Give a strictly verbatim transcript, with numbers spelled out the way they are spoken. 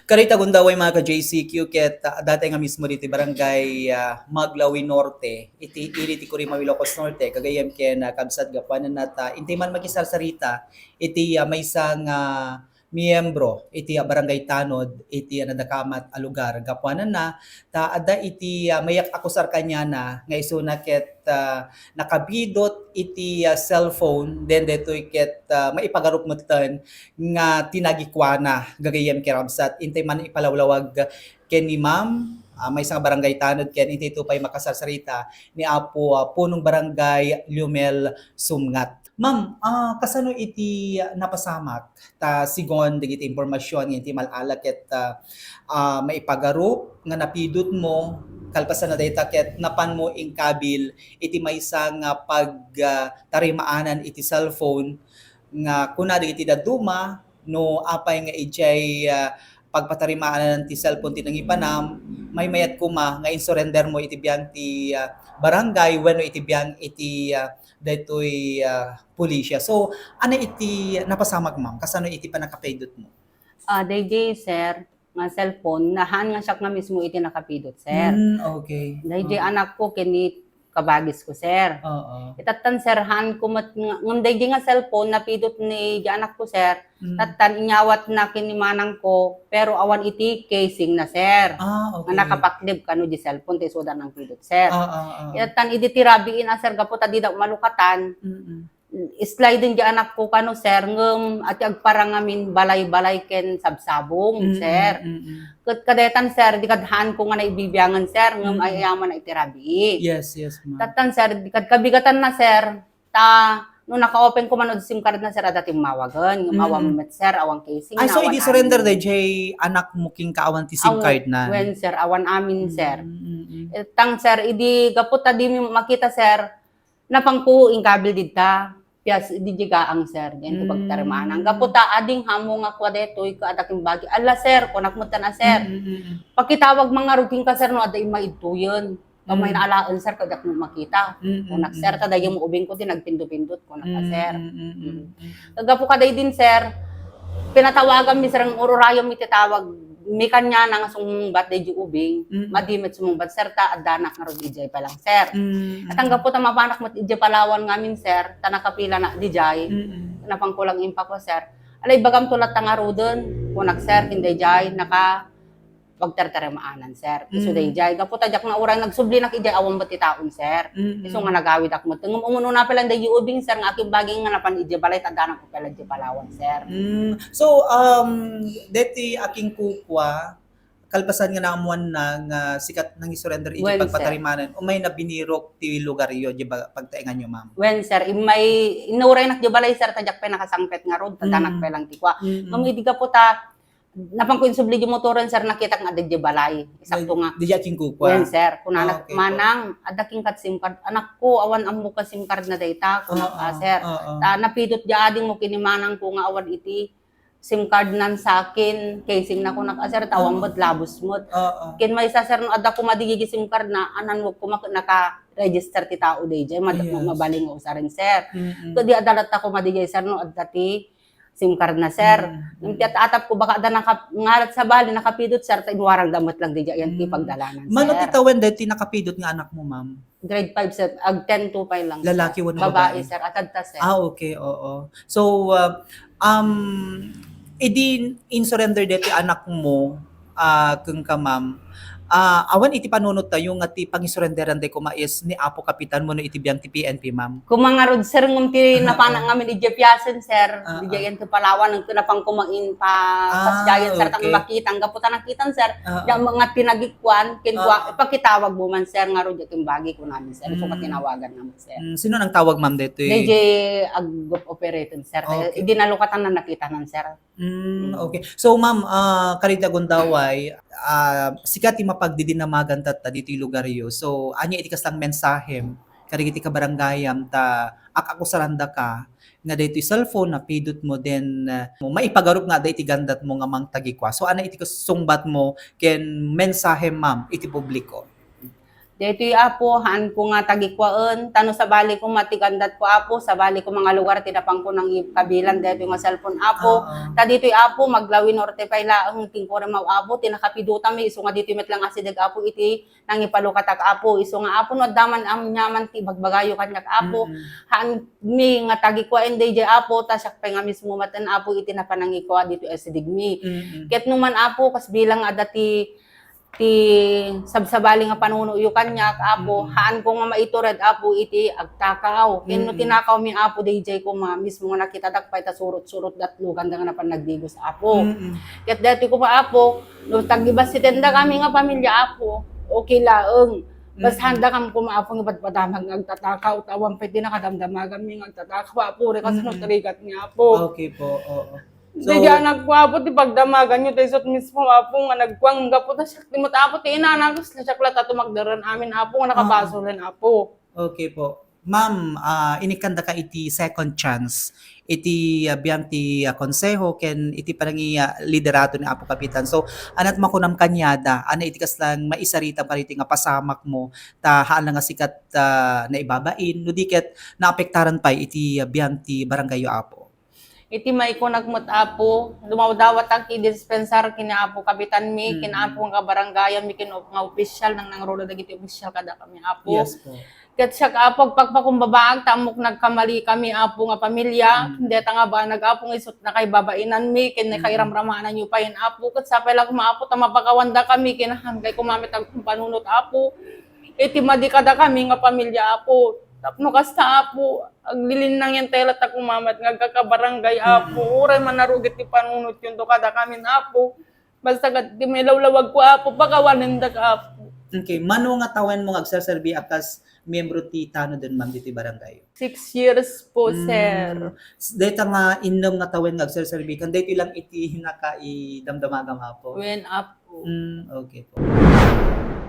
Kadayta gundaway, mga ka-J C Q, ket, ah, adda tayo nga mismo ditoy barangay, ah, Maglawi Norte, iti ili ti Curimaw, Ilocos Norte, gagayyem ken, ah, kabsat gapuanan ta intay man makisarsarita iti, ah, maysa nga miyembro iti, ah, barangay tanod iti, ah, nadakamat a lugar gapuanan na ta adda iti, ah, mayak-akusar kaniana nga isuna ket, ah, nakabidot iti, ah, cellphone, then daytoy ket, ah, maipagarup metten nga tinagikuana gagayyem ken kabsat. Intay man ipalawlawag ken ni Ma'am, ah, maysa nga barangay tanod ken intay to pay makasarsarita ni Apo, ah, Punong Barangay Liumel Sumngat. Ma'am, ah, kasano iti napasamak? Ta sigon dagiti impormasyon nga inti mal-ala ket, ah, ah, maipagarup nga napidot mo, kalpasan na dayta ket napan mo inkabil iti maysa nga pag, ah, tarimaanan iti cellphone nga kuna dagiti dadduma no apay nga idiay, ah, pagpatarimaanan ti cellphone ti nangipanam, maymayat koma nga insurrender mo iti biang ti, ah, barangay wenno iti biang iti, ah, daytoy, ah, pulisya. So, ano iti napasamak, ma'am? Kasano iti pannakapidot mo? Ah, dayjay, sir, nga cellphone, nahaan nga siak nga mismo iti nakapidot, sir. Hmm, okay. Dayjay Oo. anak ko ken ni kabagis ko, sir. Oo. Itattan, sir, haan ko met nga, ngem dayjay nga cellphone, napidot ni di anak ko, sir. Hmm. Tattan, inyawat na ken ni manang ko, pero awan iti casing na, sir. Ah, okay. Nga nakapaklib kano di cellphone, ti isuda nangpidot, sir. Ah, ah, ah. Itattan, idi ti rabiin a, sir, gapu ta dida umalukatan. Mm-mm. Slide di anak ko kano, sir, ngem ati agparangamin balay-balay ken sabsabong, Mm, sir. mm, mm. Ket kadaytan, sir, di kadhaan ko nga naibibiangan, sir, ngem Mm. ay-ayaman na iti rabii. Yes, yes, ma'am. Tattan, sir, di kad kabigatan na, sir, ta no naka-open ko man od SIM card na, sir, adda timmawagen, ngem Mm. awan met, sir, awan casing Ay, na, so awan idi surrender amin. Dayjay anak mo ken kaawan ti SIM Aw-, card na? Wen, sir, awan amin, sir. Mm, mm, mm. Eh, tang, sir, idi gapu ta di mi makita, sir, Napangko inkabil dita, pias, didie gaang, sir, diay pagtarimanan. Mm. Gapu ta, ading hamo nga kua daytoy, ket adda kimbagi. Ala, sir, kunak metten a, sir. Mm, mm, mm, mm. Pakitawag man ngarud kenka, sir, no adda immaidtoyen. Kamay Mm. na alaen, sir, ket diak makita. Mm, mm, Kunak, sir, mm, ta dayem mm. ubing ko ti nagpindupindot, kunak a, Mm, sir. mm, mm, Mm. mm, mm. Gapu kadaydin, sir, pinatawagan mi, sir, nga ururayon mi ti tawag mi kaniana nga sumungbat daydi ubing, Mm. madi met sumungbat, sir, ta addanak ngarud idiay pa lang, sir. Mm. At ang gapu ta mapanak met idiay Palawan ngamin, sir, ta nakapila na didiay, Mm. napangkulang impako, sir. Ala, ibagam to latta ngaruden, kunak, sir, ken daydiay, naka pagtartarimaanan, sir. Isu Mm. daydiay, gapu ta diak na uray nagsublinak idiay awan met ti taon, sir. Mm. Isu nga nagawidak met. Ngem umuna pa lang daydi ubing, sir, nga akimbagi nga napan idiay balay, ta addanak pa lang idiay Palawan, sir. Mm. So, um, deti akinkukua, kalpasan nga naammuanna nga sika ti nangisurrender iti Wen, sir. pagpatarimanan, umay na binirok ti lugaryo, di ba, pagtaenganyo, ma'am? Wen, sir. Immay, inuraynak di balay, sir, ta diak pay nakasangpet ngarud, ta Mm. addanak pay lang ti kua. Mm-mm. Ngem idi gapu ta, napanko insubli di motoren, sir, nakitak nga adda di balay. Isakto nga. Di, di diak kinkukua. Wen, sir. Kunana, Ah, okay po. "Manang, adda kenka ti SIM card." "Anak ko, awan ammok a SIM card na dayta," kunak, Oo, ah, sir. oo. Ta napidot di ading mo ken ni manang ko nga awan iti SIM card nan sakin, casing na kunak, ah, sir, ta awan Aha. met, labos met. Oo. Ken maysa, sir, no adda koma daydi SIM card na, ananwag koma ket naka-register ti tao daydiay, mad-, Yes. mabalin nga usaren, sir. Mm-mm. Ket di adda latta koma daydiay, sir, no adda ti SIM card na, sir. Mm-mm. Ngem ti at-atap ko, baka adda naka-, ngarat sa bali, nakapidot, sir, ta inwarang da met lang daydiay, yan ti Mm. pagdalanan, Mano sir. ti tawen daytoy nakapidot nga anak mo, ma'am? Grade five, sir. Ag ten to pa lang, sir. Lalaki wenno Babae, babae? sir. Atad ta, sir. Ah, okay, oo. So, uh, um, idi insurrender deti anak mo, ah, kenka, ma'am, ah, awan iti panunot tayo nga ti pangisurrenderan day koma is ni Apo Kapitan wenno iti biang ti P N P, ma'am? Kumangarod, sir, ngem ti Aha, napana aha. ngamin idiay piasen, sir. Ah, Idiay ah. yan ti Palawan, ang napan kumain pa, Ah, pasyayan, sir, tang okay. makita, ang gapu ta nakitan, sir. Ah, Diyan ah. mga tinagikuan, ken Ah, kua, ah. ipakitawag mo man, sir, ngarud, idiay bagi ko namin, sir. So, Mm. katinawagan namin, sir. Mm, sino nang tawag, ma'am, daytoy? Dayjay ag-, operator, sir. Okay. Idi nalukatan na nakitanan, sir. Mm, Mm. okay. So, ma'am, ah, kadayta gundaway, ah, sika ti mapagdidinamagan tatta ditoy lugaryo. So, ania iti kaslang mensahem kadagiti kabarangayam ta ak-akusarandaka nga daytoy cellphone napidot mo, then, ah, maipagarup nga adda iti gandat mo nga mangtagikua. So, ania iti kas-, sungbat mo ken mensahem, ma'am, iti publiko? Daytoy, Apo, haanko nga tagikuaen, ta no sabali koma ti gandatko, Apo, sabali koma nga lugar ti napanko nangikabilan daytoy nga cellphone, Apo. Oo. Ta ditoy, Apo, maglawin orte pay laeng ti kurim, Apo, ti nakapidutami, isu nga ditoy met lang asideg, Apo, iti nangipalukatak, Apo. Isu nga, Apo, no adda man aniaman ti ibagbagayo kaniak, Apo, Mm-mm. haanmi nga tagikuaen daydiay, Apo, ta siak pay nga mismo maten, Apo, iti napanangikua ditoy asidegmi. Mm-mm. Ket no man, Apo, kas bilang adda ti ti sabsabali nga panunoyo kaniak, Apo, Mm. haanko nga maitured, Apo, iti agtakaw. Ken no Mm. tinakawmi, Apo, daydiay koma, mismo nga nakitadak pay ta surot-surot datlo, ganda nga napan nagdigos, Apo. Mm. Ket daytoy koma, Apo, no taggibassitendakami nga pamilya, Apo, okay laeng. Basta Mm. handakam koma, Apo, nga padpadamag nga agtatakaw, ta awan pay ti nakadamdamaganmi nga agtatakaw, Apo, uray kasano Mm. ti rigatmi, Apo. Okay po, oo. So, daydiay anakko, Apo, ti pagdamaganyo, ta isut' mismo, Apo, nga nagkuan, gapu ta siak ti met, Apo, ti inana, kasla siak latta ti magdara amin, Apo, nga nakabasolen, Apo. Okay po. Ma'am, ah, inikkandaka iti second chance, iti, ah, biag ti, ah, konseho ken iti panangi-, ah, liderato ni Apo Kapitan. So, ania't makunam kaniada, ania iti kasla nga maisaritam kadagiti nga pasamak mo, ta haan la nga sika ti, ah, naibabain, no di ket naapektaran pay iti, ah, biag ti barangayyo, Apo? Iti maikunak met, Apo, dumawdawatak ti dispensar ken ni Apo Kapitanmi, ken Mm. Apo nga baranggayanmi, ken op-, nga opisyal, nang nangruna dagiti opisyal kadakami, Apo. Yes po. Ket siak, Apo, agpakpakumbabaak ta ammok nagkamali kami, Apo, nga pamilya. Mm. Dayta nga banag, Apo, nga isut' nakaibabainanmi, ken Mm. nakairamramananyo payen, Apo. Ket sapay la koma, Apo, ta mapakawandakami, ken haan kay koma met agpampanunot, Apo. Iti madi kadakami nga pamilya, Apo. Tapno kasta, Apo, aglilinnangen tayo latta koma met nga agkakabarangay, Apo. Mm. Uray manarugit ti panunotyo kadakamin, Apo. Basta ket ti mailawlawagko, Apo, pakawanendak, Apo. Okay, mano nga tawen mo nga agserserbi a kas miyembro ti tanoden, ma'am, ditoy barangay? Six years po, Mm, sir. S-, dayta nga innem nga tawen nga agserserbi kan, daytoy lang iti nakaidamdamagam, Apo? Wen, Apo. Mm, okay po.